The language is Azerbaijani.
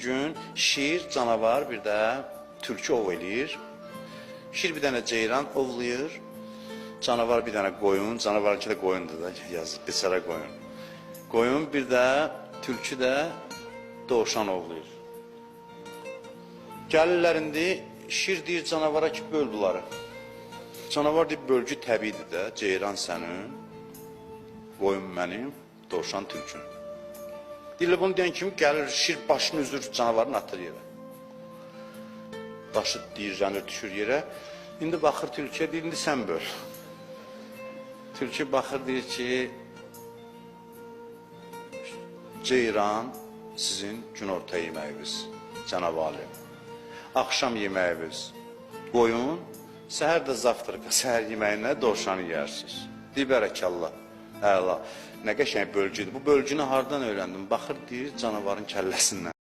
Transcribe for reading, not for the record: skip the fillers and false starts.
gün şir, canavar, bir də tülkü ov eləyir. Şir bir dənə ceyran ovlayır. Canavar bir dənə qoyun, canavarınki də qoyundur da, yazıq, biçara qoyun. Qoyun bir də tülkü də dovşan ovlayır. Gəlirlər indi, şir deyir canavara ki, böl bunları. Canavar deyir, bölgü təbiidir də, ceyran sənin, qoyun mənim, dovşan tülkünün. Deyirlər, bunu deyən kimi gəlir, şir başını üzür, canavarın atır yerə. Başı deyir, düşür yerə. İndi baxır tülküyə, deyir, indi sən böl. Tülkü baxır, deyir ki, ceyran sizin günorta yeməyiniz, cənab alim. Axşam yeməyiniz qoyun, səhər də zavtraka, səhər yeməyinə dovşanı yeyərsiniz. Deyir, bərəkallah, əla. Nə qəşəng bölgüdür. Bu bölgünü hardan öyrəndim? Baxır, deyir, canavarın kəlləsindən.